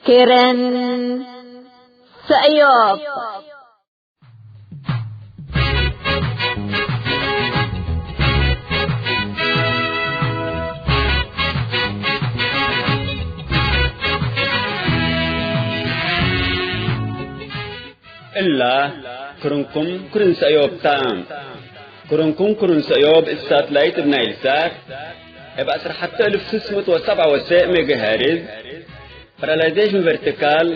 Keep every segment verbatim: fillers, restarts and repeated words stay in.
ክርን ሰእዮብ። እላ ክርንኩም ክርን ሰእዮብ ታ። ክርንኩም ክርን ሰእዮብ እብ ሳትላይት እብ ናይል ሳት እብ ዐስር ሐተ እልፍ ስስ ምእት ወሰብዓ ወሰዕ ሜጋሄርዝ ፓራላይዜሽን ቨርቲካል፣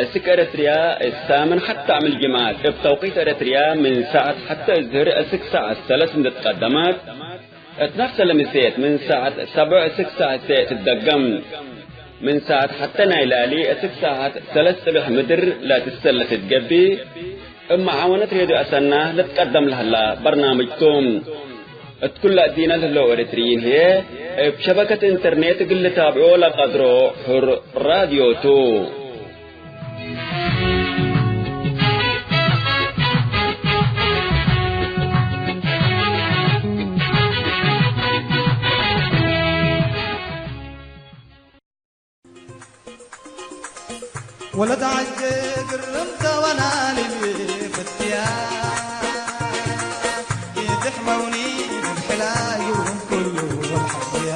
እስክ ኤረትርያ እሳ ምን ሐተ አምል ጅምዐት እብ ተውቂት ኤረትርያ ምን ሳዐት ሐተ እዝህር እስክ ሳዐት ሰለስ እንዴ ትቀደመት፣ እት ነፍሰ ለምሴት ምን ሳዐት ሰብዕ እስክ ሳዐት ሴዕ ትትደገም። ምን ሳዐት ሐተ ናይ ላሊ እስክ ሳዐት ሰለስ ጽብሕ ምድር ለትሰለፍ እት ገብእ፣ እብ መዓወነት ሬድዮ አሰና ልትቀደም ለህላ በርናምጅ ቱ። እት ኩለ እዲነ ለህለው ኤረትርዪን ህዬ፣ እብ ሸበከት ኢንተርኔት እግል ልታብዖ ለቀድሮ ሑር ራድዮ ቱ። ወለት ዐጀ ግርምተ ወናልል ፍትያ፣ ኢትሕመውኒ ምን ሕላዩ ኩሉ ወልሐፍያ።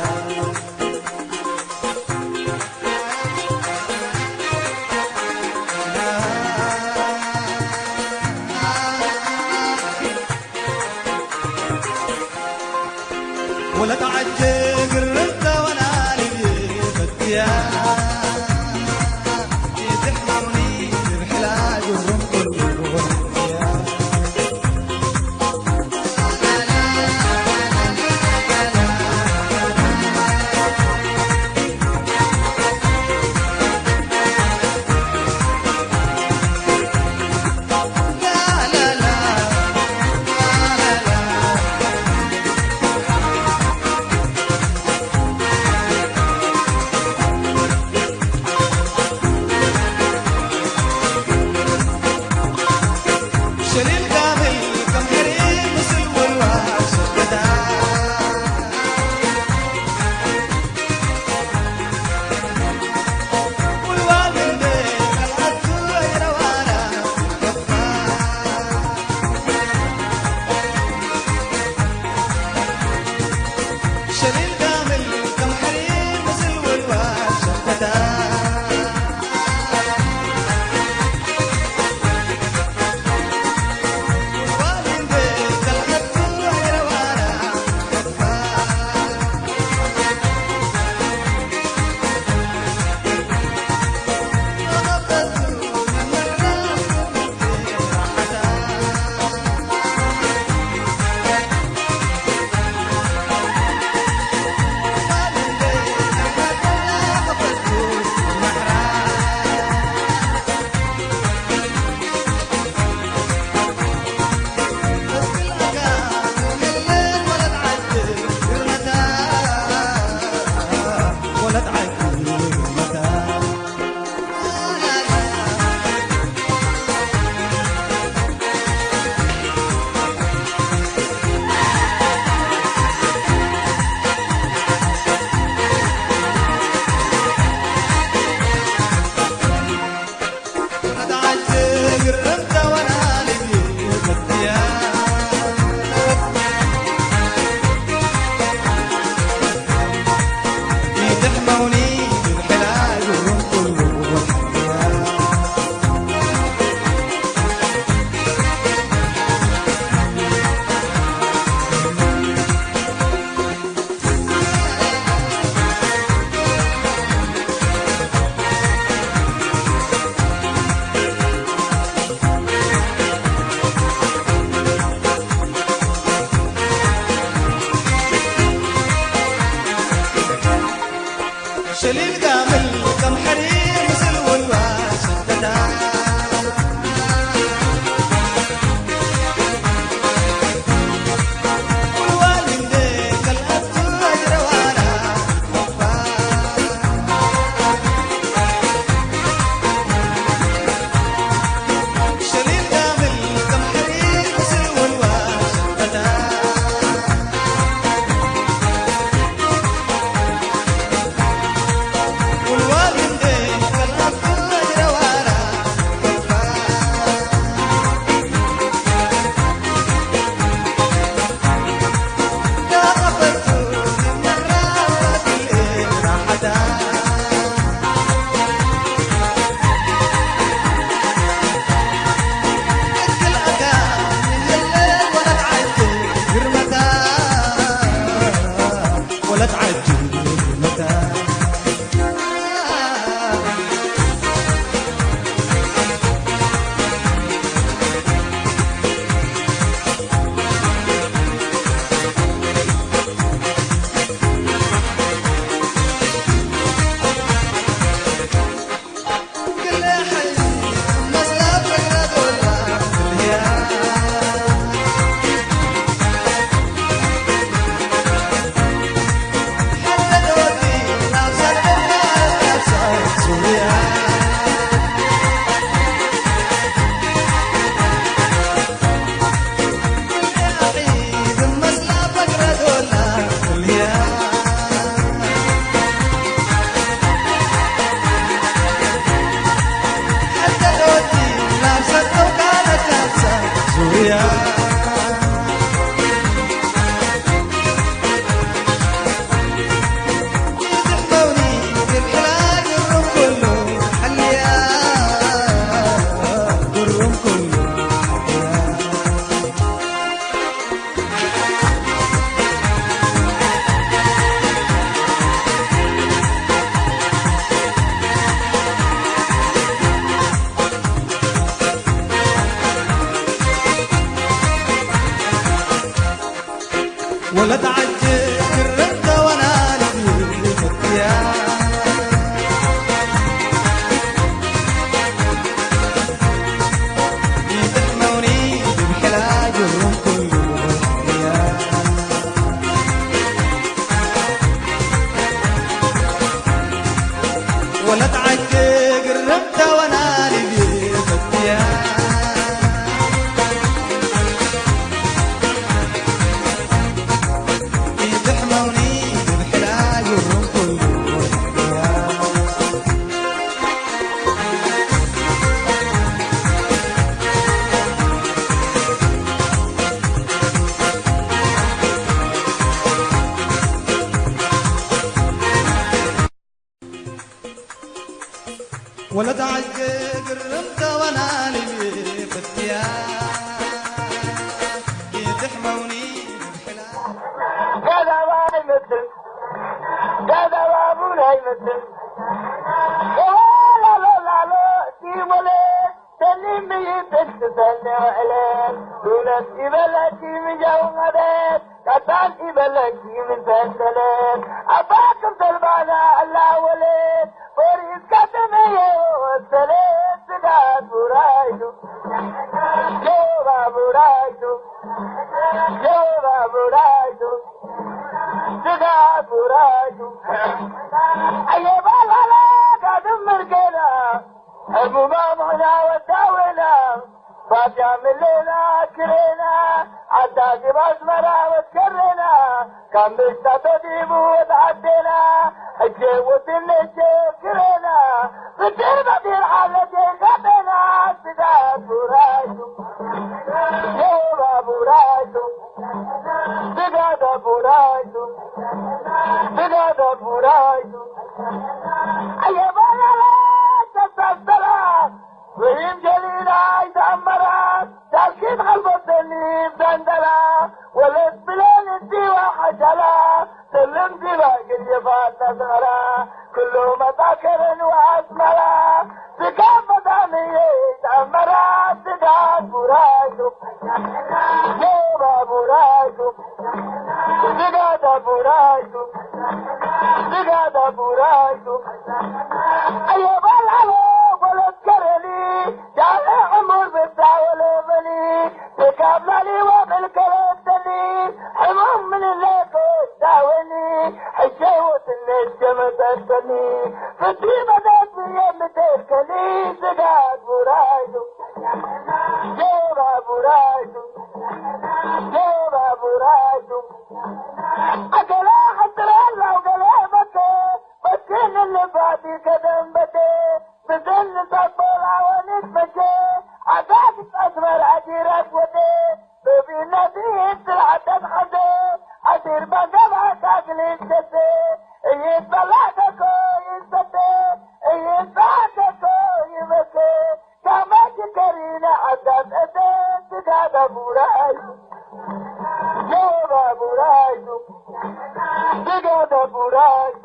ወለት ዐጅብ ግርምተ ወናልብ ፍትያ። ኢትሕመውኒ ብብሕላ ጅሩም ኩሉ ፍትያ። ወለት ዐጅብ ግርምተ ወናልብ ፍትያ። ወለት ዐጅብ ግርምተ ወናልብ ፍትያ። ኢትሕመውኒ ብብሕላ። ገዳባ ይመስል፣ ገዳባ ቡና ይመስል። ላሎ ላሎ ዲሞሌ ሰሊም ይጥቅ ትሰልዕ ዕለት። ዱለት ኢበለኪ ምጃው መደት። ቀጣን ኢበለኪ ምን ተንደለት። አባክም ተልባና እላ ወሌት። ፖሊስ ቀጥምዬ ወሰሌት። ስጋት ቡራይቱ። ዮባ ቡራይቱ። ዮባ ቡራይቱ። ስጋት ቡራይቱ። አየባላላ ጋድም ምርጌና። ሕሙማም ሑና ወዳዌና፣ ባድያም እሌና ክሬና፣ ዐዳጊብ አስመራ ወትከሬና፣ ካምብሽታ ተዲቡ ወተዐዴና፣ ሕቼ ወትነቼ ክሬና፣ ብድር በዲር ሓለት የጋቤና፣ ስጋት ቡራይቱ፣ ዮባ ቡራይቱ፣ ስጋት ቡራይቱ፣ ስጋት ቡራይቱ። አየባላላ ተሳሰላ፣ ወይም ጀሊላ ይተአመራ፣ ዳልኪት ሐልቦተኒ ብደንደላ፣ ወለት ብሌን እዲዋ ሐሸላ፣ ስልም ዲባ ግልየፋት ነስመራ፣ ክሉ መጣከርን ወአስመራ፣ ስጋት በዳምዬ ይተአመራ፣ ስጋት ቡራይቱ፣ ዮባ ቡራይቱ፣ ስጋት ቡራይቱ፣ ስጋት ቡራይቱ። አየባል አለ ወለት ከረሊ፣ ጃለ ዕሙር ብታ ወለበኒ፣ ስጋብ ላሊ ወብል ከረተኒ፣ ሕሙም ምን ለኮ ዳወኒ፣ ሕሸ ወትነት ጀመተተኒ፣ ፍቲ መደት የምደከኒ፣ ስጋት ቡራይቱ፣ ዮባ ቡራይቱ፣ ዮባ ቡራይቱ። አገላ ሐስራላ ወገሌ በቴ፣ በቴ ንልባቲ ከደም በቴ፣ ብትን ንሳቦላ ወንት መቼ፣ አጋግ አስመር አዲረት ወዴ፣ በቢነት ትልዓተት ሐዘ፣ አሲር በገባ ካግሊት ደሴ፣ እይት በላተኮ ይሰቴ፣ እይት ባተኮ ይበኬ፣ ከመ ትከሪነ ዐዳት እተ ስጋደ ቡራይቱ፣ ዮባ ቡራይቱ፣ ስጋደ ቡራይቱ፣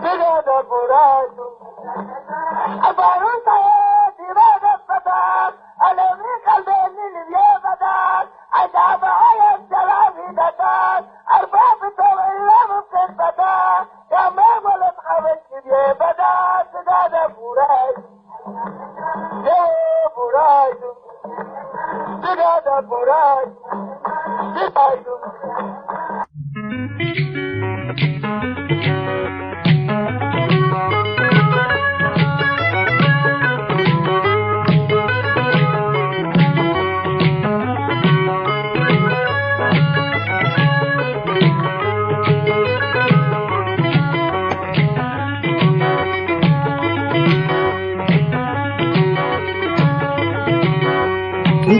ስጋደ ቡራይቱ። አባሩ ሳየ ዲበ ገፈታት፣ አለሚ ቀልቤኒ ልብዬ ፈታት፣ አሻበዐ የሰላሚ ደታት፣ አርባ ብተው እለ ምምክን ፈታት፣ ከመ ወለት ሐበሽ ልብዬ ፈታት፣ ስጋደ ቡራይቱ። ቡራይቱ፣ ስጋደ ቡራይቱ፣ ስጋይቱ።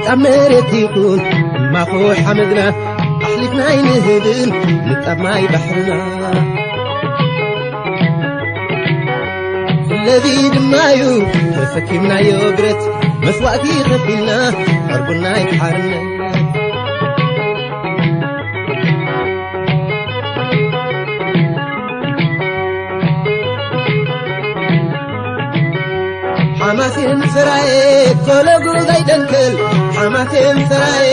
ጻብ መሬት ይኹን እማኹ ሓመድና፣ ኣሕሊፍና ኣይንህብን ንጻብ ማይ ባሕርና። ስለዚ ድማዩ ተሰኪምናዮ ብረት፣ መስዋእቲ ከፊልና ዕርቡና ይትሓርነት። ሓማሴን ሰራየ ኮለጉ ዘይደንክል፣ ሓማሴን ሰራየ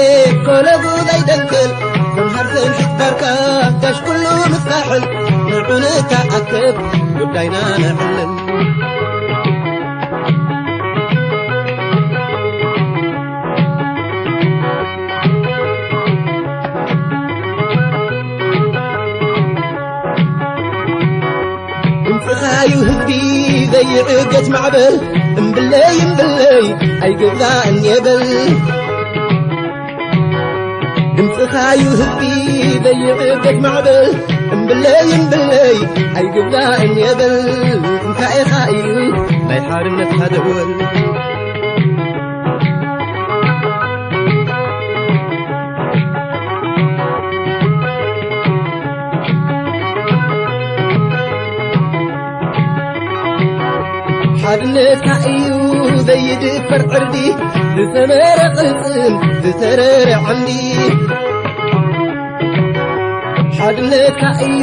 ኮለጉ ዘይደንክል፣ ሰምሃር ሰምሒት ባርካ ጋሽ ኩሉ ንሳሕል፣ ንዑ ንተኣከብ ጉዳይና ነዕልል። ድምጽኻዩ ህዝቢ ዘይዕገት ማዕበል፣ እምብለይ እምብለይ ኣይግዛእን የበል። ድምጽኻዩ ህዝቢ ዘይዕገት ማዕበል፣ እምብለይ እምብለይ ኣይግዛእን የበል። እንታይ ኢኻ እዩ ናይ ሓርነትካ ደወል? ሓድነትካ እዩ ዘይድፈር ዕርዲ፣ ዝሰመረ ቅልጽም ዝተረረ ዓንዲ። ሓድነትካ እዩ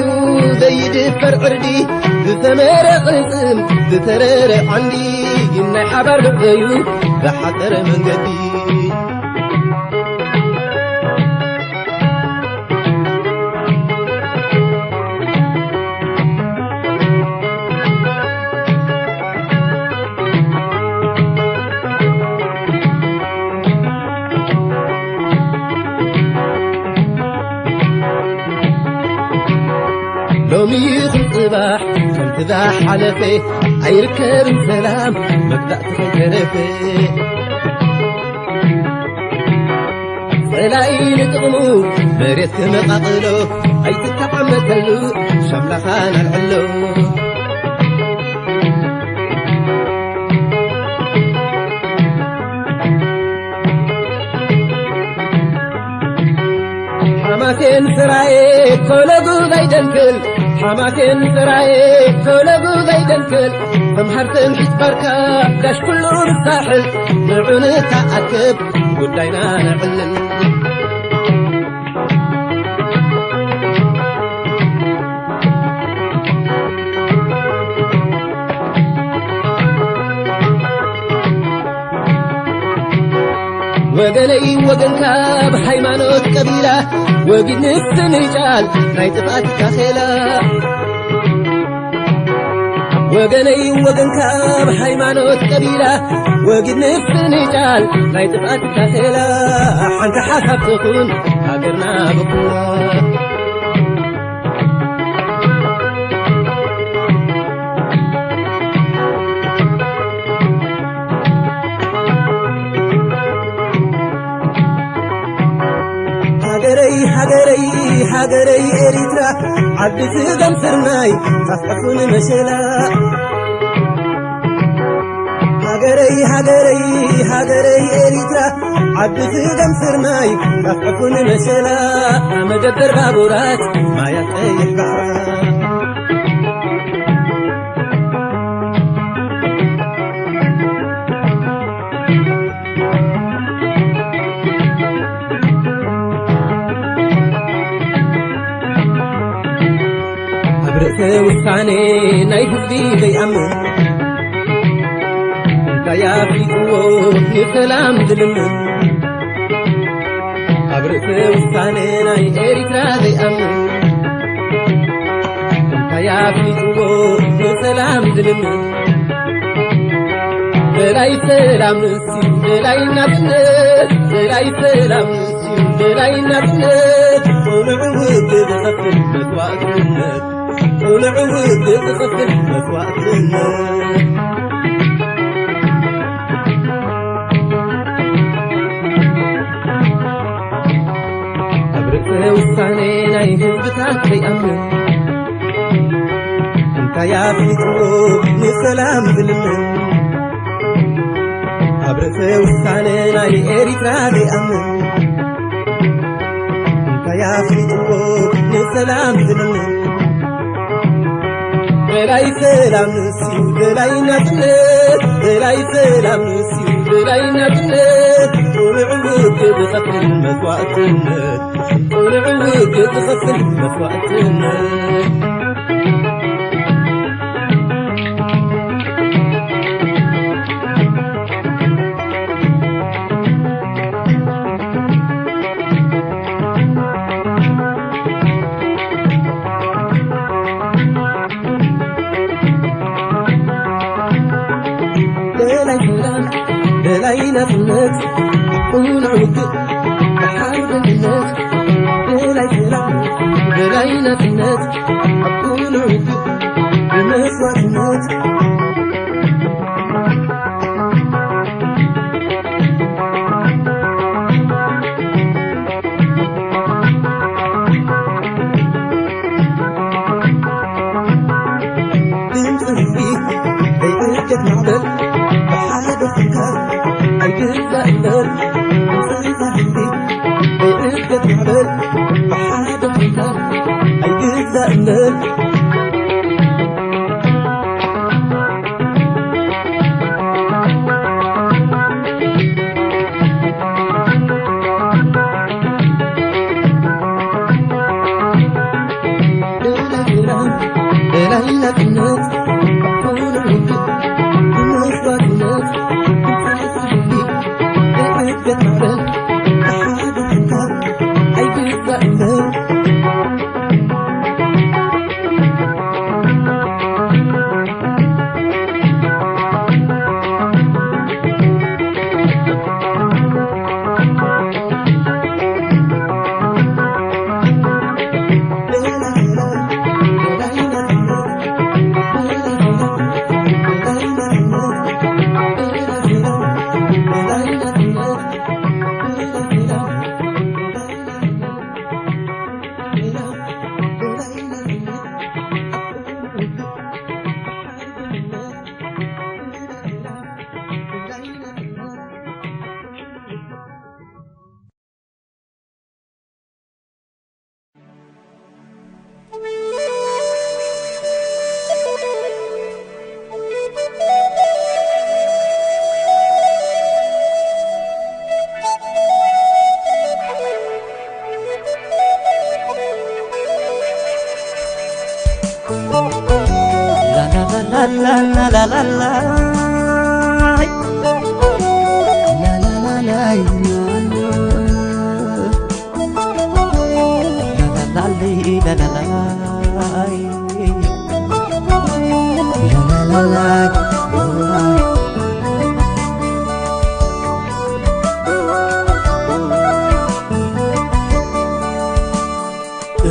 ዘይድፈር ዕርዲ፣ ዝሰመረ ቅልጽም ዝተረረ ዓንዲ። ናይ ሓባር ብዕዩ ዝሓጸረ መንገዲ። ሎሚ ይኹን ጽባሕ ከምቲ ዝሓለፈ ኣይርከብን ሰላም መግዛእቲ ከይተረፈ። ጸላኢ ንጥቕሙ መሬት ክመቃቕሎ ኣይትተዓመተሉ ሻምላኻን ኣልዕሎ። ሓማሴን ስራዬ ቶለጉ ዘይደንክል፣ ሓማሴን ስራዬ ቶለጉ ዘይደንክል፣ ተምሃር ትምሒት ባርካ ጋሽ ኩሉ ንሳሕል፣ ንዑ ንተኣከብ ጉዳይና ነዕልል። ወገነይ ወገንካ ብሃይማኖት ቀቢላ፣ ወጊድ ንፍንጫል ናይ ጥፍኣት ካኼላ። ወገነይ ወገንካ ብሃይማኖት ቀቢላ፣ ወጊድ ንፍንጫል ናይ ጥፍኣት ካኼላ። ሓንቲ ሓሳብ ትኹን ሃገርና ብኩላ። ሃገረይ፣ ሃገረይ፣ ሃገረይ ኤሪትራ፣ ዓዲ ስገም ስርናይ፣ ጣፍዕፉን መሸላ። ሃገረይ፣ ሃገረይ፣ ሃገረይ ኤሪትራ፣ ዓዲ ስገም ስርናይ፣ ጣፍዕፉን መሸላ። መደበር ባቡራት፣ ማያት ቀይሕ ባሕራ። ኣብ ርእሰ ውሳኔ ናይ ህዝቢ ዘይኣምን፣ እንታይ ኣፍሊጥዎ ንሰላም ዝልምን? ኣብ ርእሰ ውሳኔ ናይ ኤሪትራ ዘይኣምን፣ እንታይ ኣፍሊጥዎ ንሰላም ዝልምን? ደላይ ሰላም ንሱ፣ ደላይ ናጽነት፣ ደላይ ሰላም ንሱ፣ ደላይ ናጽነት። ጽኑዕ ውግእ ዝኸፍል መስዋእትነት፣ ጽኑዕ ውግእ ዝኸፍል መስዋእትነት። ኣብ ርእሰ ውሳኔ ናይ ህዝብታት ዘይኣምን፣ እንታይ ኣፍሊጥዎ ንሰላም ዝልምን? ኣብ ርእሰ ውሳነ ናይ ኤሪትራ ዘይኣምን፣ እንታይ ኣፍሊጥዎ ንሰላም ዝልምን? ደላይ ሰላም ንሱ ደላይ ናጽነት፣ ደላይ ሰላም ንሱ ደላይ ናጽነት። ጽኑዕ ውግእ ብኸፍል መስዋእትነት፣ ጽኑዕ ውግእ ብኸፍል መስዋእትነት። ደላይ ሰላም፣ ደላይ ናጽነት፣ ጽኑዕ ውግእ ብሓርነት። ደላይ ሰላም፣ ደላይ ናጽነት፣ ጽኑዕ ውግእ ብመስዋእትነት። ድምፂ ህዝቢ ዘይእገድ ማዕበል፣ ብሓደ ኮንካ ኣይግዛእ እምበር። ድምፂ ህዝቢ ዘይእገድ ማዕበል፣ ብሓደ ኮንካ ኣይግዛእ እምበር።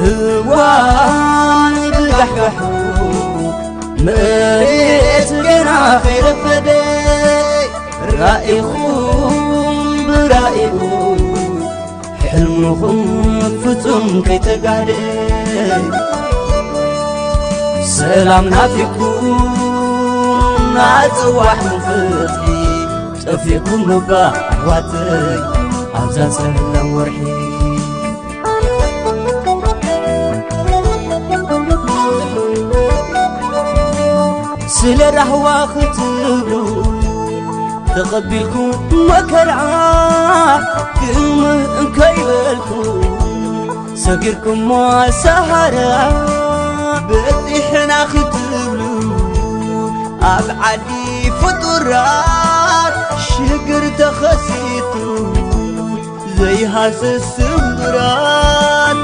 እዋን ብጋሕጋሑ መሬት ገና ከይረፈደ፣ ራኢኹም ብራኢኡ ሕልምኹም ፍጹም ከይተጋህደ፣ ሰላም ናፊቅኩም ናጽዋዕኩም ፍትሒ፣ ጠፊእኩም እባ ኣሕዋተይ ኣብዛ ጸላም ወርሒ። ስለ ራህዋ ክትብሉ ተቐቢልኩም መከራ፣ ግም እንከይበልኩም ሰጊርኩሞ ሰሃራ። በጺሕና ክትብሉ ኣብ ዓዲ ፍጡራት ሽግር ተኸሲቱ ዘይሃስስ ስምብራት።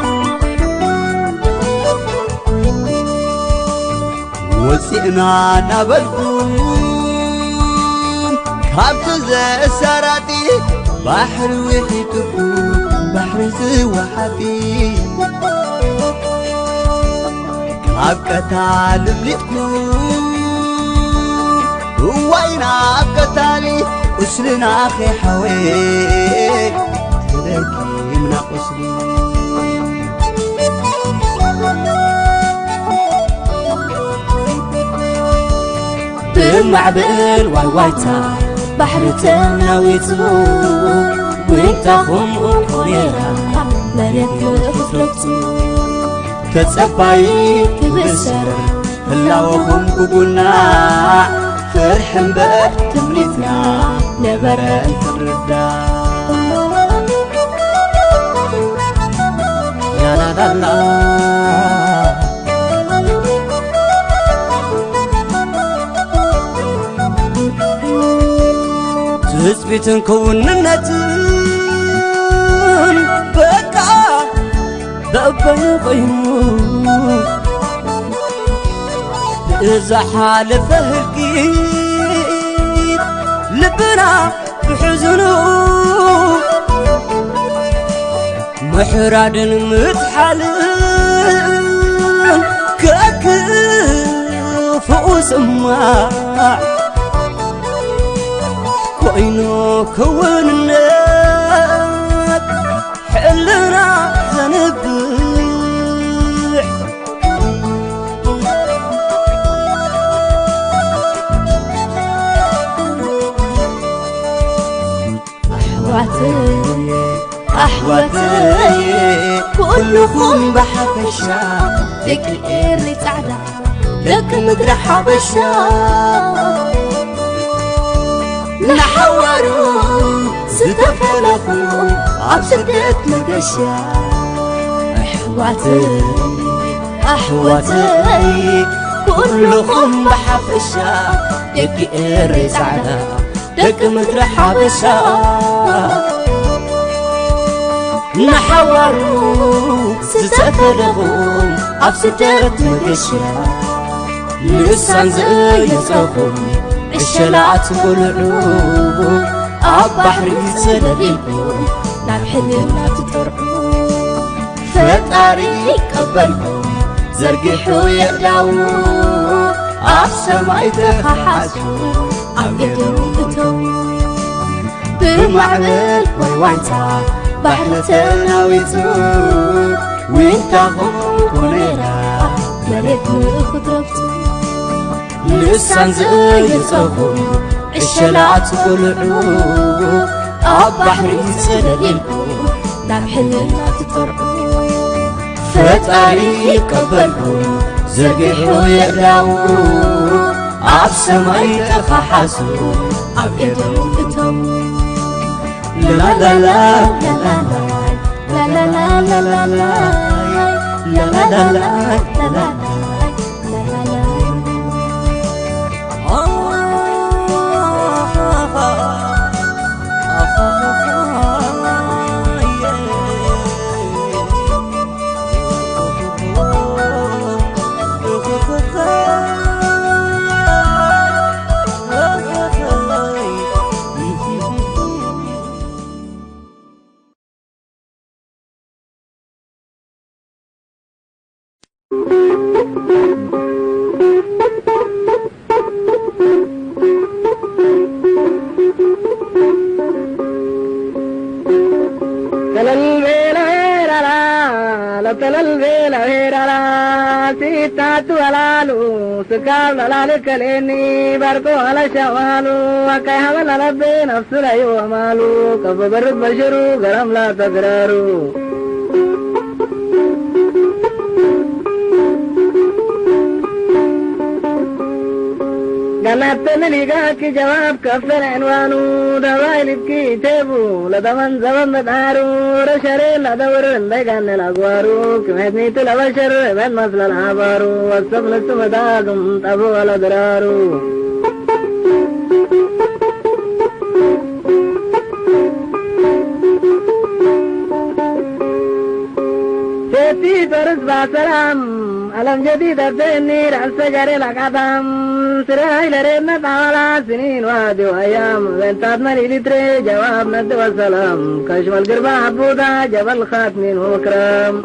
ወፂእና እናበልኩም ካብቲ ዘሳራጢ ባሕሪ ውሒጥኩም ባሕሪ ዝወሓጢ ካብ ቀታሊ ኣምሊጥኩም እዋይ ናብ ቀታሊ ቁስልና ከይሓወየ ተደጊምና ቁስሊ። ብማዕበል ዋይዋይታ ባሕሪ ተናዊጹ፣ ዊንታኹም እንቁ ኔራ፣ መሬት ምእኩት ረግጹ። ተጸባይ ክብሰር፣ ህላወኹም ክጉናዕ፣ ፍርሒ እምበር ትምኒትና፣ ነበረ እንትርዳእ። ያላላላ። ትጽቢትን ክውንነትን በቃ በበይኑ ኮይኑ ብእዛ ሓለፈ ህልቂት ልብና ብሕዝኑ ምሕራድን ምትሓልን ከክፍኡ ስማዕ ኮይኑ ክውንነት ሕልና ዘንብዕ። ኣሕዋተይ፣ ኣሕዋተይ፣ ኩልኹም ብሓፈሻ፣ ደቂ ኤሪ ጻዕዳ፣ ደቂ ምድሪ ሓበሻ፣ ንሓዋሩ ዝተፈለኹ ኣብ ስደት መገሻ። ኣሕዋተይ፣ ኣሕዋተይ፣ ኩልኹም ብሓፈሻ፣ ደቂ ኤሪ ጻዕዳ፣ ደቂ ምድሪ ሓበሻ፣ ንሓዋሩ ዝተፈለኹም ኣብ ስደት መገሻ፣ ልሳን ዘየጸኹም ዕሸላት ቁልዑ፣ ኣብ ባሕሪ ዘለሊልኩም ናብ ሕልና ትጠርዑ። ፈጣሪ ይቀበልኩም ዘርጊሑ የእዳዉ፣ ኣብ ሰማይ ተኸሓሱ ኣብ ኤዱ እተዉ። ብማዕበል ወይ ዋንታ ባሕሪ ተናዊጹ፣ ዊንታኹም ኮኔራ መሬት ምእኩት ረግጹ። ልሳን ዘየጸኹም ዕሸላት ቁልዑ፣ ኣብ ባሕሪ ዘለሊልኩም ናብ ሕልና ትጠርዑ። ፈጣሪ ይቀበልኩም ዘርጊሑ የእዳዉ፣ ኣብ ሰማይ ተኸሓሱ ኣብ ኤዱ እተዉ። ላላላ፣ ላላላ፣ ተለል ቤለ ሄራራ፣ ለተለል ቤለ ሄራራ፣ ሲታቱ አላሉ። ስካብ ለላሊ ከልኤኒ ባርቆ አለሸማሉ፣ አካይ ሀበል አለቤ ነፍሱ ለይወማሉ፣ ከፎ በርድ በሽሩ ገረም ላተግራሩ። ገናተ ምሊጋኪ ጀዋብ ከፈለ ዕንዋኑ፣ ደባይ ልብኪ ቴቡ ለተመን ዘበን በጣሩ፣ ረሸሬ ለደውር እንዳይጋነ ለአግዋሩ፣ ክሜትኒቱ ለበሸር እበት መስለ ለአባሩ፣ ወሰብ ልሱ መዳግም ጠቡ ወለድራሩ። ሴቲ ጦርስ ባሰላም አለም ጀዲድ አተኒ ረአሰ ጀሬ ለቀዳም ስራይ ለሬመት አወላ ስኒን ዋዲ ወአያም ቤንታት መሊሊትሬ ጀዋብ ነድ ወሰላም ከሽመል ግርባ አቡዳ ጀበል ኻትሚን ወክራም።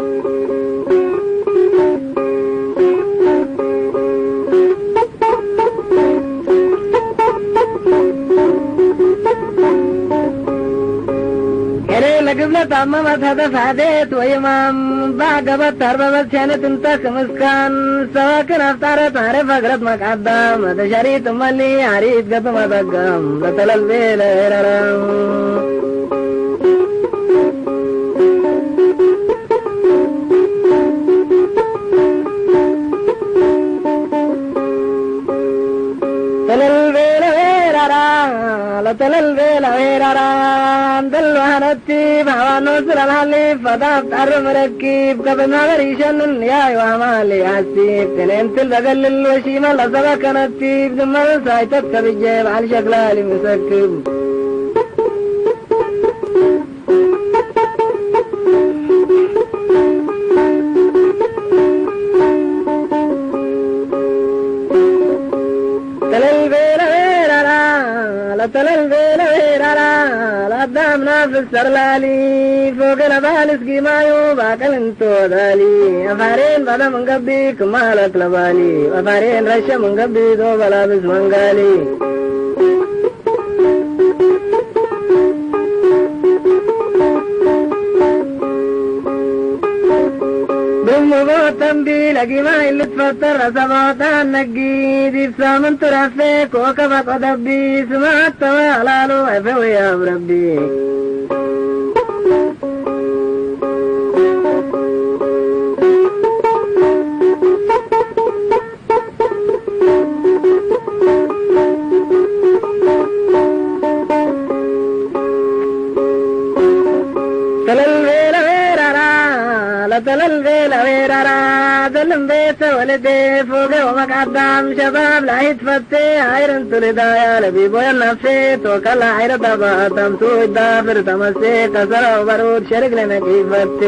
ኤሬ ግብለት አመመት ሀደፍ ሐዴት ወይማም፣ ባዕ ገበት ተርበበት ሸነት እንተ ክምስካን፣ ሰዋክን አፍጣረት አረ ፈግረት መቃዳም፣ አተሻሪት እመሊ አሪት ገብ መጠገም፣ ለተለል ቤለ ኤረራም። ተለልቤለ ዌራራ፣ ለተለልቤለ ዌራራ፣ እንደልዋህነቲ፣ በሐዋኖስ ለልሐሊፍ፣ ፈዳት አርም ረኪብ፣ ከብናበር ይሸንን፣ ያይ ዋማሊ አሲብ፣ ክኔንትል በገልል፣ ወሺመል ለሰበከነቲብ፣ ዝመርን ሳይተት ከብጄ፣ በዐል ሸክላ ሊምሰክብ። ተለልቤለ ዌራራ፣ ለተለልቤለ ዌራራ፣ ለአዳም ናፍስ ሰርላሊ፣ ፎገ ለባልስ ጊማዩ፣ ባቅል እንቶ ዳሊ፣ አፋሬን ባለ ምን ገቢ፣ ክማለት ለባሊ፣ አፋሬን ረሸ ምን ገቢ፣ ዶበ ላብስ መንጋሊ። ብርሙ ቦት ተንቢ ለጊማይ ልትፈጠር አሰቦት አነጊ ዲብ ሳምንቱ ረፌ ኮከብ አቆደቢ ስማት ተወ አላሉ አይፈ ወያብ ረቢ። ተለልቤለ ዌራራ፣ ለተለልቤለ ዌራራ፣ ዘልም ቤተ ወልዴ፣ ፎገ ወመቃዳም፣ ሸባብ ለአይትፈቴ፣ አይር እንቱ ልዳያ፣ ለቢቦ የናፌ፣ ቶከላ አይረ ዳባት፣ አምቱ እዳፍር ተመሴ፣ ከሰረው በሩድ፣ ሸርግ ለነቅ ይፈቴ።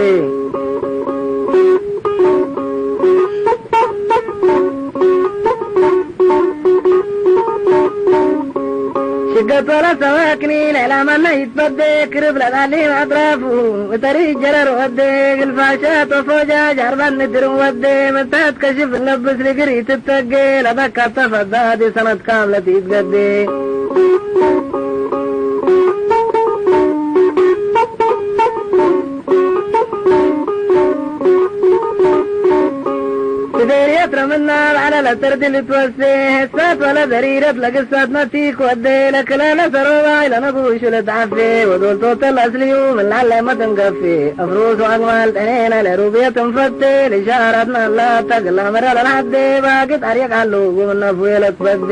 ሽገት ወለሰዋክኒ ለዕላማና ይትበዴ፣ ክርብ ለጣሊም አጥራፉ፣ እተሪ ጀረር ወዴ፣ ግልፋሻት ወፎጃጅ አርባን ንድርም ወዴ፣ መታት ከሽፍ እነብስ ልግር ይትተጌ፣ ለበካተ ፈዳድ ሰነት ካምለት ይትገዴ። ትደርየት ረምና በዐለ ለተርድ ልትወሴ፣ ሕሳት ወለ ደሪረት ለግሳት መቲክ ወዴ፣ ለክለ ለሰሮባይ ለነጉሹ ልትዓፌ፣ ወዶልቶተ ለአስልዩ ምን ለዐለ መትንከፌ፣ አፍሩስ ወአግማል ጠኔነ ለሩብየት እንፈቴ፣ ልሻራትና ላታ ግላ መረ ለልሐዴ፣ ባግጥ አርየቅ አሉ ወምነፉ የለትፈዴ።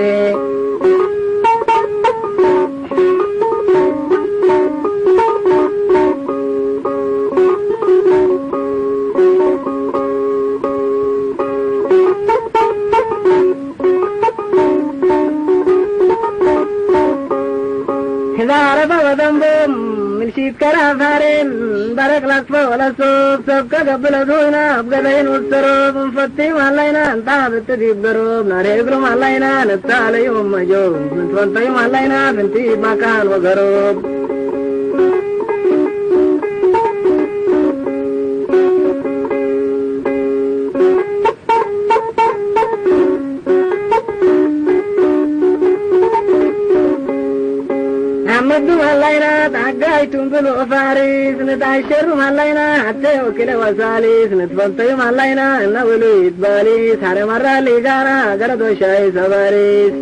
ህዛ ዐረፈ ወደንቦም ምን ሺትከረ አፋሬን በረቅ ለክፈ ወለሶብ ሰብ ከገብእ ለዶይና እብ ገበይን ወሰሮብ እንፈትዩ ሀላይና እንጣ ብት ዲብ ገሮብ ናሬ እግሎም ሀላይና ንታለዩ መጆብ ምንትፈንተዩ ሀላይና ፍንቲት መካን ወገሮብ። አመዱ ሀላይና ጣጋይቱን ብሎ ፋሪስ ንታሸሩ ሀላይና ሐቴ ወኪለ ወሳሊስ ንትፈንተዩ ሀላይና እነ ውሉ ይትባሊስ ሐረ መራ ሊጋራ ገረዶ ሻይ ሰባሪስ።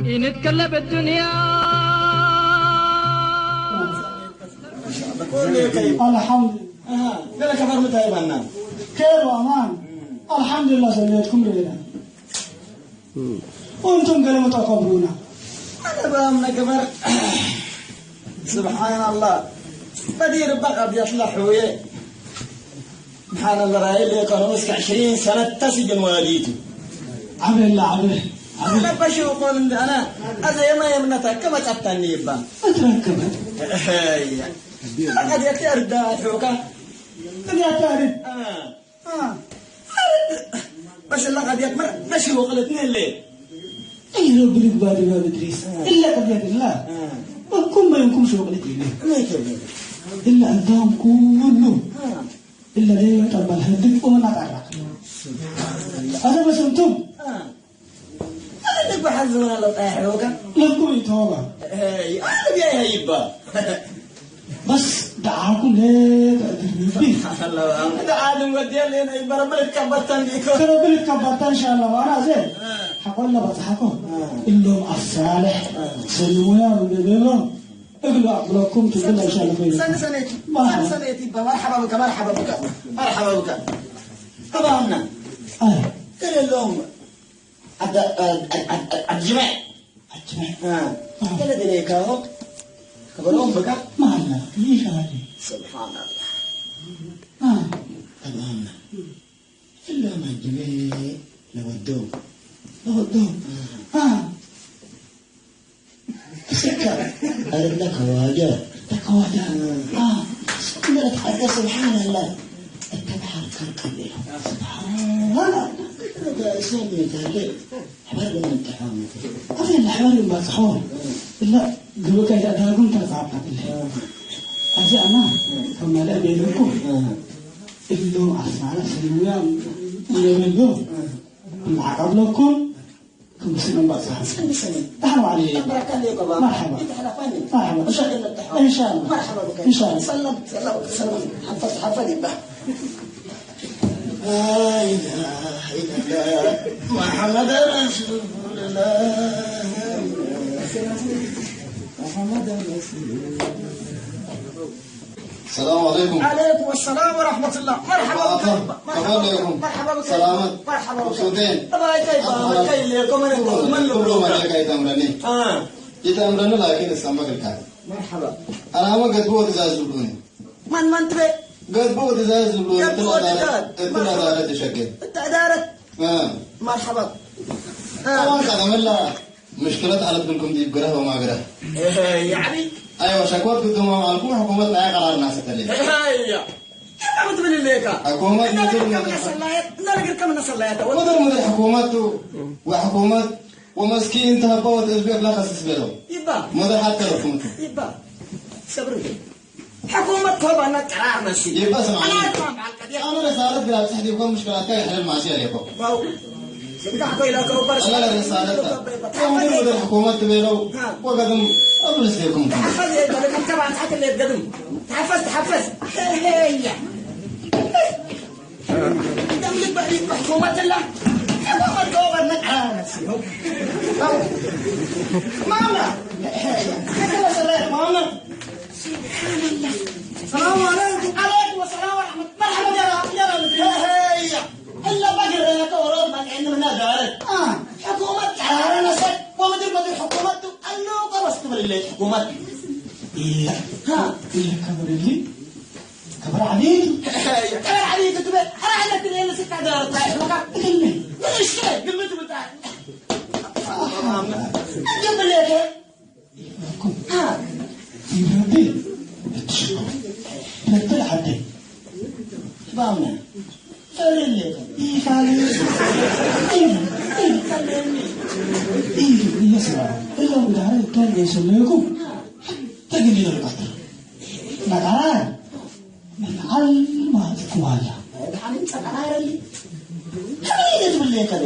ኢንትከለብ እዱንያ። አልሐምዱሊላህ። ገለ ከበር ምታይ ባና። ኬር ወአማን። አልሐምዱሊላህ ሰሌትኩም ሬዳ። ወእንቱም ገለመ ተከብሩና። አነ በአምነ ገበር። ስብሓንአላህ። በዲር እባ ቀብየት ለሕውዬ። ስብሓን አላህ፣ ራእይ ለከኖ እስከ ዕሽሪን ሰነት ተስጅን ወላዲቱ። ዐበ እለ ዐበ፣ ዐበ። አነ በሽውቆን እንደ አነ አዘ የመ የምነተከ መጸተኒ ይባ። እትረከበ። እያ። አቀድየት አርዳ አትሑካ። ቅድያት አርድ። አ። አ። በሽላ ቀድየት መ-፣ በሽውቅ ልትነ እለ። እይ ረቢ ልግባር ኢማም እድሪስ። እለ ቀድየት እላ። አ። እኩም በይንኩም ሽውቅ ልትነ። እለ ይከብድ። እለ አዳም ኩሉ። አ። እለ ለይመ ጠባል ህድግ ወመናጣራ። አነ በስምቱም። አነ ድግ በሐዝ ወና ለውጣ ያሕረውከ። ለኩም ኢተወባ። አይ፣ አነ ቢያ ያይባ። በስ ደዓኩም ለተእድርቢ። አላህ፣ አሁን ደዓድም ወዲያ ለና ይበረብር ከበተን ዲኮ። ከረብል ከበተን ኢንሻአላህ። ዋና ዘ አ። ሐቆለ በጽሐኮ። አ። እሎም አሳልሕ። አ። ሰልሙያ ምን ቤሎም። እግሉ አቅብለኩም ትብል አይሻልም ወይ? ሰኒ ሰኔቲ፣ መርሐባ። ሰኒ ሰኔቲ ይባ፣ መርሐባ ብከ፣ መርሐባ ብከ፣ መርሐባ ብከ። አባምና አይ። ከሌለውም አዳ-፣ አ-፣ አ-፣ አ-፣ አጅመዕ። አጅመዕ። አ። አ። ከሌለ ካሆ ከበለውም ብከ። መሐላ ይሻል። ሱብሓነላህ። አ። አባምና። እሎም አጅመዕ ለወደው፣ ለወደው። አ። እስከ አረድነ ከዋጀ። ተከዋጀ። አ። አ። ስብሓንላህ። እተ በሐር ከርቀን ሌለው። ስብሓንላህ። እተ እሳት ሜታለ። ሐበር ለመንጠሐው ሜታለ። አፌ ለሐበር ይባጽሖ። እላ ግብከ ይዳዳጉን ተጻፈለ። አዚ አና ከመለ ቤልኩ። እሎ አሳረ ስሙያ ለበሎ። አቀብለኩም። ክምስል እንባጽሕ። ሰኒ ሰኒ። ደህና ዋል። መርሐባ። መርሐባ። ኢንሻአላህ። ኢንሻአላህ። መርሐባ ብከ። ኢንሻአላህ። ሰላም፣ ሰላም፣ ሰላም። ሐፈዝ፣ ሐፈዝ ይባህ። لا إله إلا الله محمد رسول الله محمد رسول الله. السلام عليكم. عليكم السلام ورحمة الله. مرحبا بك. مرحبا بك. مرحبا بك. سلامات. مرحبا بك. مبسوطين. الله يكيف. الله يكيف. كل، كل ما عليك يتأمرني. آه. يتأمرني لكن استنبك الكلام. مرحبا. أنا ما قد بوت زاز زبوني. من، من تبي؟ قد بوت زاز زبوني. قد بوت زاز. إنت لا دارت تشكل. إنت دارت. آه. مرحبا. آه. طبعا كلام الله. ምሽክለት አለብንኩም ዲብ ግረህ ወማግረህ። እህ፣ ያኒ? አይወ፣ ሸክወት ግድም አልኩም፣ ሕኩመት ናይ ቀራር ናሰተሌ። እህ፣ ያ። ከመ ትብል ሌካ? ሕኩመት እና ምድር ልግር ከመ ምድር ነሰላየት፣ እና ልግር ከመ ነሰላየት፣ ወ- ምድር ምድር ሕኩመት ቱ፣ ወሕኩመት ወመስኪን ተሀባ ወተእዝቤት ለከስስ ቤለው። ይባ። ምድር ሐተ ሕኩመት ቱ። ይባ። ሰብር። ሕኩመት ቶባና ቀራር መሲ። ይበስም አነ። አላህ ይስማም በዓል ቀዲር። አነ ርሳለት ግላብ ጽሕት ይኮን ምሽክላትካ ይሕለል ማሲ አሌኮ። ባው። ስልካ ሐቆ ኢላከ ኡበር። አላ ለርሳለት። አሁን ወደ ሕኩመት ትቤለው። ሀ። ወገድም አብልስ ይኩም። ተሐፈዝ ይበል፣ ተባን ሰዓት ለገድም። ተሐፈዝ፣ ተሐፈዝ። ሄ፣ ሄ፣ ያ። ደም ልበ ሕኩመት ላ። ሕኩመት ቶባና ቀራር መሲ። ባው። ማማ። ሄ፣ ሄ፣ ያ። ማማ። سبحان الله. السلام عليكم. عليكم السلام ورحمة الله. مرحبا يا رب، يا رب. هي، هي. إلا بقر لك ورود ما كأنه من دارك. آه. حكومة تعالى نسك. ومدير، مدير حكومة. أنه قبض تبر اللي حكومة. إلا. ها. إلا كبر اللي. كبر عليك. هي، هي. كبر عليك تبر. أنا عندك اللي نسك دارك. لا، إلا. من الشيء؟ قمت بتاعك. آه. قبل ليك. አ። ይረቢ እትሽኮ። ለብል ዐደ። ባምነ። ፈሬሌ። ኢፋሌ። ኢፍ፣ ኢፍ፣ ኢፍ፣ ኢፍ፣ ኢፍ፣ ይመስላ። እሎም ዳረ እቶም የሰለየኩም። ተግሊ ለልቀትር። ነቃራ። ምን ዐል ማለት ኩዋላ። ዳሐን ጸቀራ ይረሊ። ከመይ ይገድብሌ ከቤ።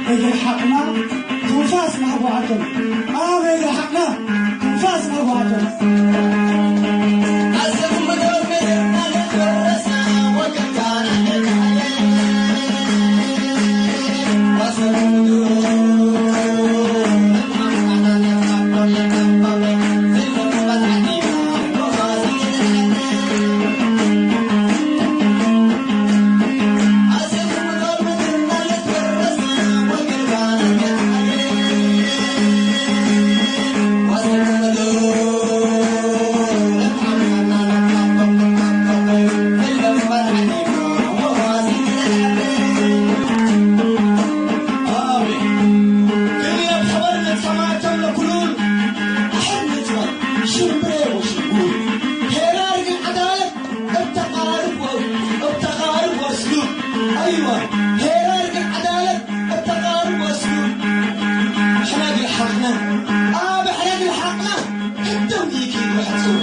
እግል ሐቅና ትንፋስ ናህቡ ዐጀብ። አብ እግል ሐቅና ትንፋስ ናህቡ ዐጀብ። ሽምብሬ ወሽንጉር፣ ሄራር ግን ዐዳለት እብ ተቃርብ ወ-፣ እብ ተቃርብ ወስሉብ። አይወ፣ ሄራር ግን ዐዳለት እብ ተቃርብ ወስሉብ። ሕነ እግል ሐቅነ፣ አብ ሕነ እግል ሐቅነ፣ ህደም ኢኪን ወሕጹብ።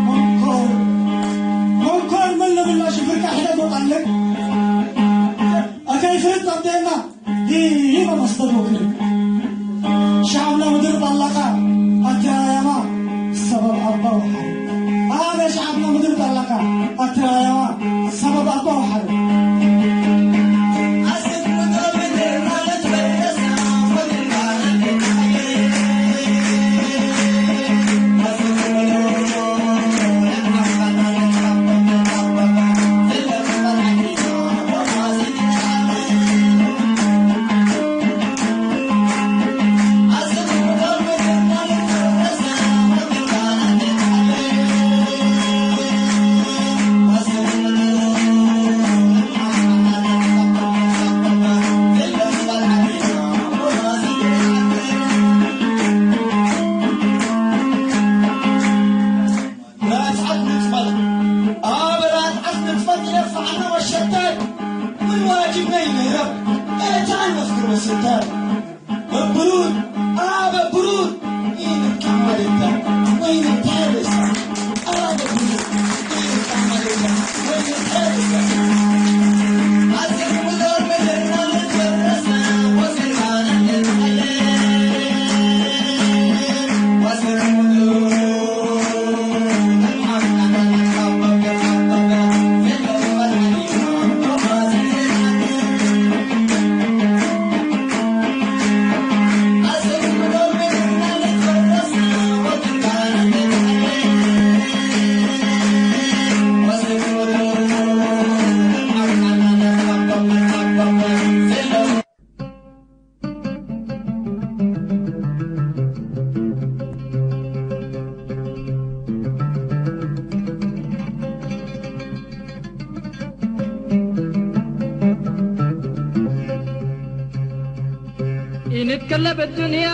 መንኮር፣ መንኮር ምን ልብላ ሽፍርካ ሕደት ወቀልቅ። አከይ ፍርጥ አብዴና ዲበ መስደድ ወክልቅ። ሸዐብነ ምድር ጠለቀ አትራየማ ሰበብ አባ ወሐር። አነ ሸዐብነ ምድር ጠለቀ አትራየማ ሰበብ አባ ወሐር። ራትዐት ንጽመት፣ አብ ራትዐት ንጽመት ኢነፈዐነ ወሸተት፣ ምን ዋጅብነ ኢንህረብ፣ ኤታን ነፍግር ወስንተት። እብ ብሩድ፣ አብ እብ ብሩድ ኢንትቀመድ እተ፣ ወኢንትሐበስ። አብ እብ ብሩድ ኢንትቀመድ እተ፣ ወኢንትሐበስ። ኢንትከለብ እዱንያ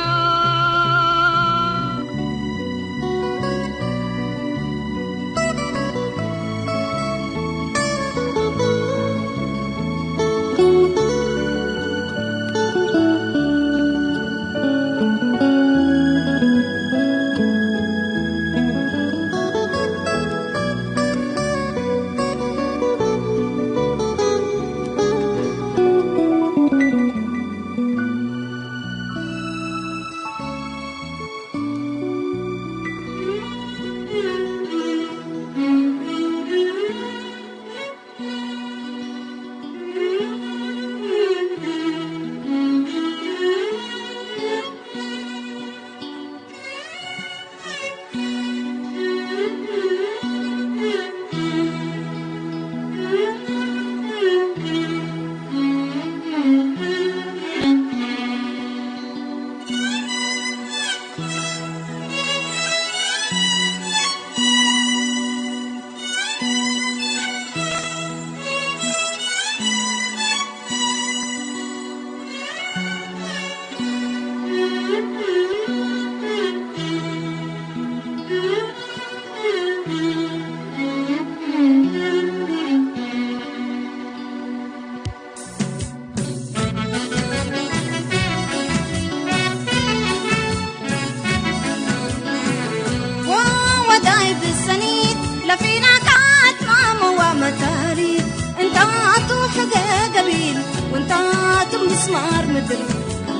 ምስማር ምድር፣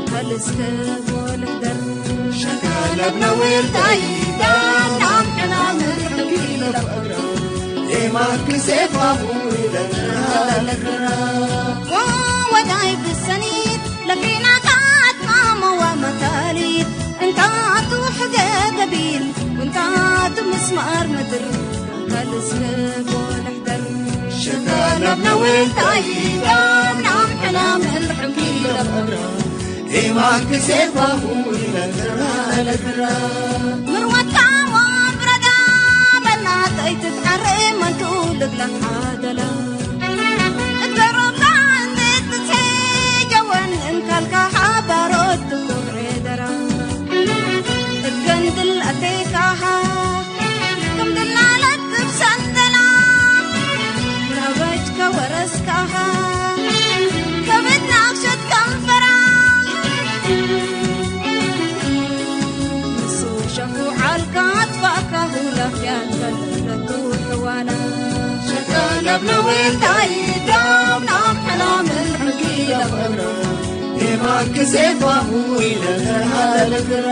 ካልስከ ወልሕደር። ሸካለብነ ወልታይ፣ ዳም ናም ሕና ምን ሕኪ ለፍቅረ። ኤማክ ሴፋሁ ለልራ ለልራ። ወወዳይ ብሰኒት፣ ለፊናታት ማመዋ መታሊት። እንታቱ ሕገ ገቢል፣ ወንታቱ ምስማር ምድር፣ ካልስከ ወልሕደር። ሸካለብነ ወልታይ፣ ዳም ናም ሕና ምን ሕኪ ለፍቅረ። ኤማክ ሴፋሁ ለልራ ለልራ። ምርወትካ ወብረዳ በናተይ ትትሐረ መንቱ ልግለፍ ሓደላ። እት ገሮብካ እንዴ ትትሄጀወን እንካልካ ሓባሮት ትኩር ዔደራ። እት ገንድል አቴካሃ ክም ድላለት እብ ሰንደላ፣ ምናበጅከ ወረስካሃ፣ ከብድ ናቅሸት ከንፈራ። ንሱ ሸፉ ዓልካ አጥፋካሁ፣ ላፍያት ከለቱ ሕዋና። ሸካለብነ ወልታይ፣ ዳም ናም ሕና ምን ሕኪ ለፍቅረ። ኤማክ ሴፋሁ ኢለልተርሃ ለልግራ።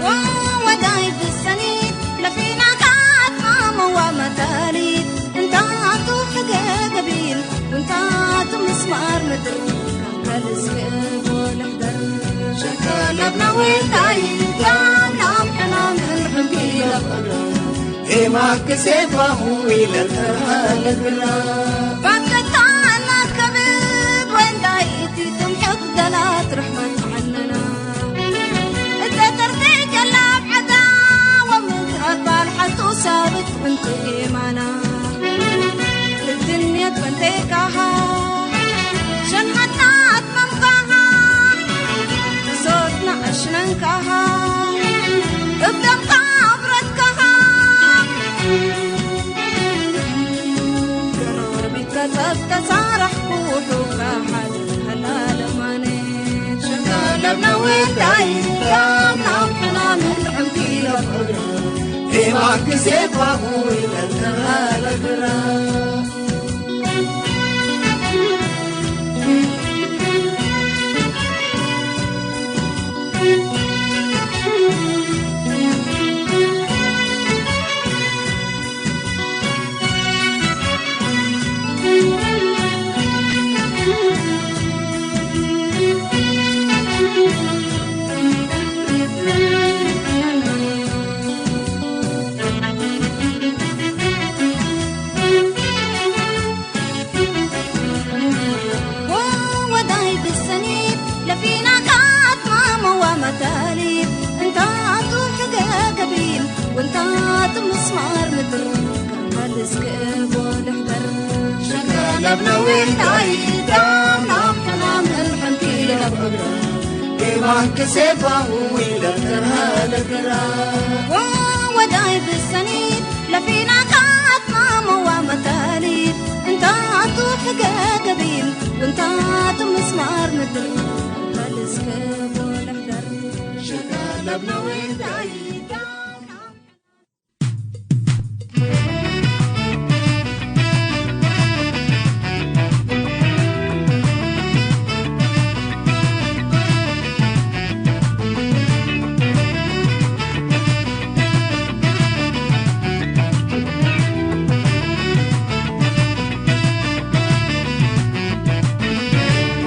ወወዳይ ብሰኒት ለፊናካት ማመዋ መታሊት፣ እንታቱ ሕገ ገቢል፣ እንታቱ ምስማር ምድር፣ ካልስከ ወልሕደር። ሸካለብነ ወልታይ፣ ዳም ናም ሕና ምን ሕኪ ለፍቅረ። ኤማክ ሴፋሁ ኢለልተርሃ ለልግራ። ባከታ እናት ከብድ ወንዳይት ትምሕቅ ደላት ርሕመት ዐነና። እተ ተርቴ ጀላብ ዐዳ ወምድር አባል ሐቱ ሳብት እንቱ ኤማና። እድንየት ፈንቴካሃ ሸንሐትና አትመምካሃ። ብሶትና አሽነንካሃ እብ ደምካ አብረትካሃ። ገሮር ቢከተብ ተሳረሕኩ ሑካ ሓድር ሀላ ለማኔት። ሸካለብነ ወልታይ፣ ዳም ናም ሕና ምን ሕምኪ ለፍቅረ። ኤማክ ሴፋሁ ኢለልተርሃ ለልግራ። ወወዳይ ብሰኒት ለፊናካት ማመዋ መታሊት፣ እንታቱ ሕገ ገቢል ወንታቱ ምስማር ምድር፣ ካልስከ ወልሕደር። ሸካለብነ ወልታይ፣ ዳም ናም ሕና ምን ሕምኪ ለፍቅረ። ኤማክ ሴፋሁ ኢለልተርሃ ለልግራ። ወወዳይ ብሰኒት ለፊናካት ማመዋ መታሊት፣ እንታቱ ሕገ ገቢል፣ እንታቱ ምስማር ምድር፣ ካልስከ ወልሕደር። ሸካለብነ ወልታይ፣ ዳም ናም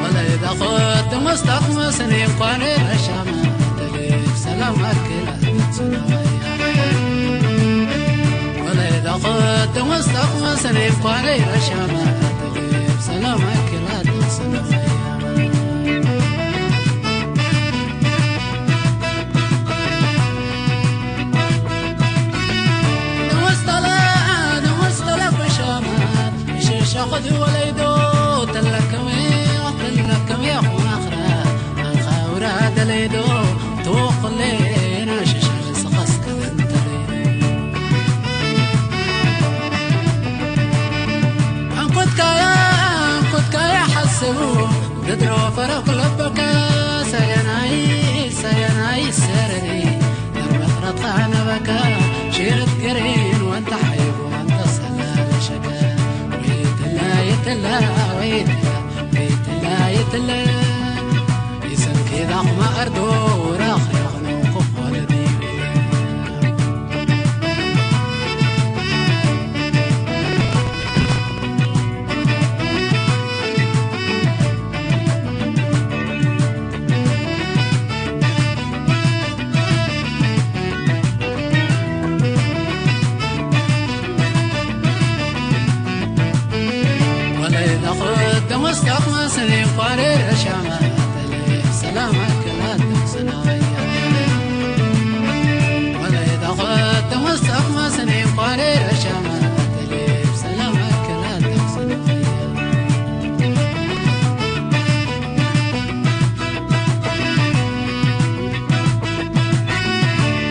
ወለይደኸት መስተክ መስኒ እንኳን ረሻመ ተሌፍ ሰላም አክላ ሰላም ወለይደኸት መስተክ መስኒ እንኳን ረሻመ ተሌፍ ሰላም አክላ ሰላም እድሮ ፈረቅ ለበከ ሰየናይ፣ ሰየናይ ሰረሪ፣ እርመጥረጥካ ነበከ፣ ሺርት ገሬን ወንተ ሐይቦ ወንተ ሰላለ ሸከ። ወይትለ፣ ይትለ፣ ወይትለ፣ ወይትለ፣ ይትለ፣ ይሰንኬ ዳኹመ አርዶ ወራኽ ያኽኖ ኮኾለ ዲብለ። ወለይለኹ ደመስካት መስኒ ቋሬ ሻማ ሰላም አክላት ሰናያ። ወለይለኹ ደመስካት መስኒ ቋሬ ሻማ ሰላም አክላት ሰናያ።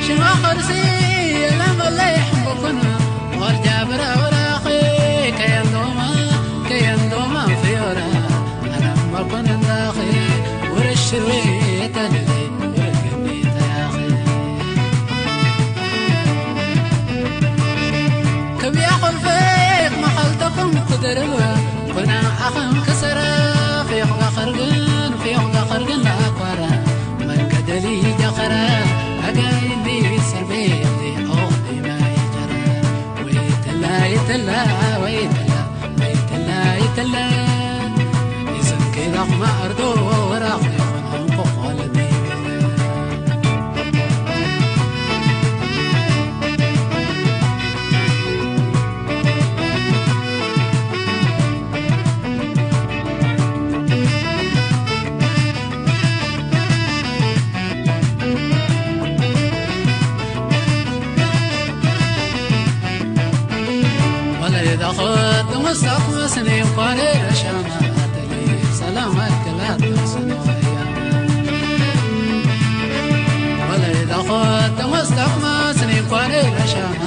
ሽማ ኸርሲ የለመለይ ሕምብኩን ወርጃ ብረ ወራኺ ከየንዶማ፣ ከየንዶማ ፍዮራ አለመኩን እንዳኺ ወርሽርዌ ተልሊ ወርግኒ ተያኺ። ክብያ ኹልፌክ መኸልተኩም ክድርብ ኩና አኸም ክሰረ ፌክ በኸርግን፣ ፌክ በኸርግን ለአኳረ መንገደሊ ጀኸረ አጋይኒ ሰርቤ ኦኽዲ ማይ ጀረ። ወይትላ ይትላ ወይትላ ወይትላ ይትላ ይስንኪ ላኹማ አርዶ ወራኽ ይኹን አንቆ ኾለኒ። ወለይዳኸት ተመሳኩ ስኒ ኳሬ ረሻማ ሰላም አክላት ስኖያ። ወለይዳኸት ተመሳኩ ስኒ ኳሬ ረሻማ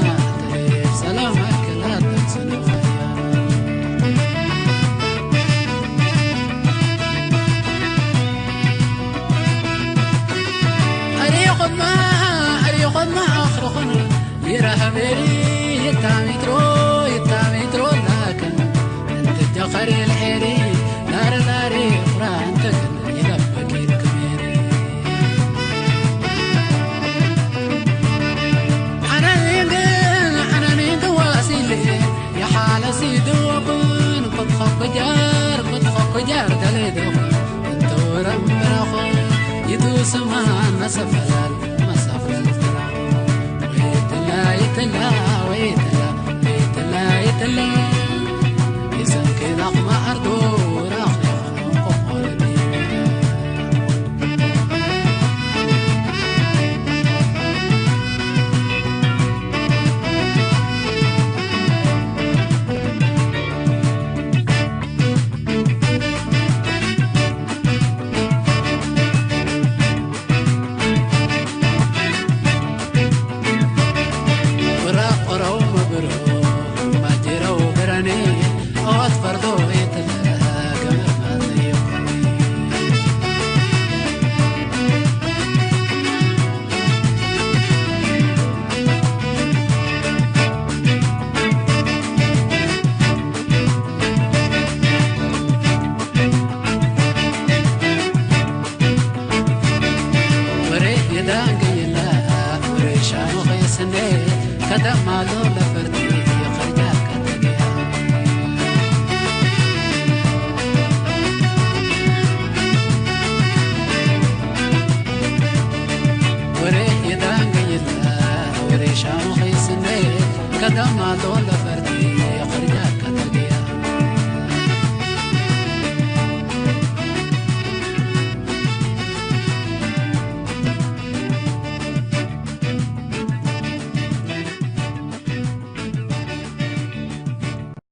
ሰላም አክላት ስኖያ። አሪኹማ፣ አሪኹማ አኽርኹን ይረሀቤሪ ይታሚትሮ፣ ይታሚትሮ ላክን እንት ጀኸሪ ልዔሪ ናር ናሪ ቁራን ተክን ይለበኪን ክሜሪ። ሐነኒን፣ ሐነኒን ትዋሲሌ የሓለ ሲድወኩን ኩትኸኩ ጃር፣ ኩትኸኩ ጃር ደሌደኹ እንቱ ረምረኹ ይቱ ስማን መሰፈላል መሳፍል ተራ። ወይትላ፣ ይትላ፣ ወይትላ፣ ወይትላ፣ ይትላ። ይሰንኪ ላኽማ አርዶ ራኽ ያኽኖ ቆቆል ዲብላ። ወራቆረው መብሮ ማጀረው ብረኔ ኦት ፈርዶ ቤትለ ገመርማት ይኮኒ። ወሬ የዳንገ የላ ወሬ ሻኖ ኸይስኔ ከደማሎ ለፈርቲ የኸርጃ ከተገያ። ወሬ የዳንገ የላ ወሬ ሻኖ ኸይስኔ ከደማሎ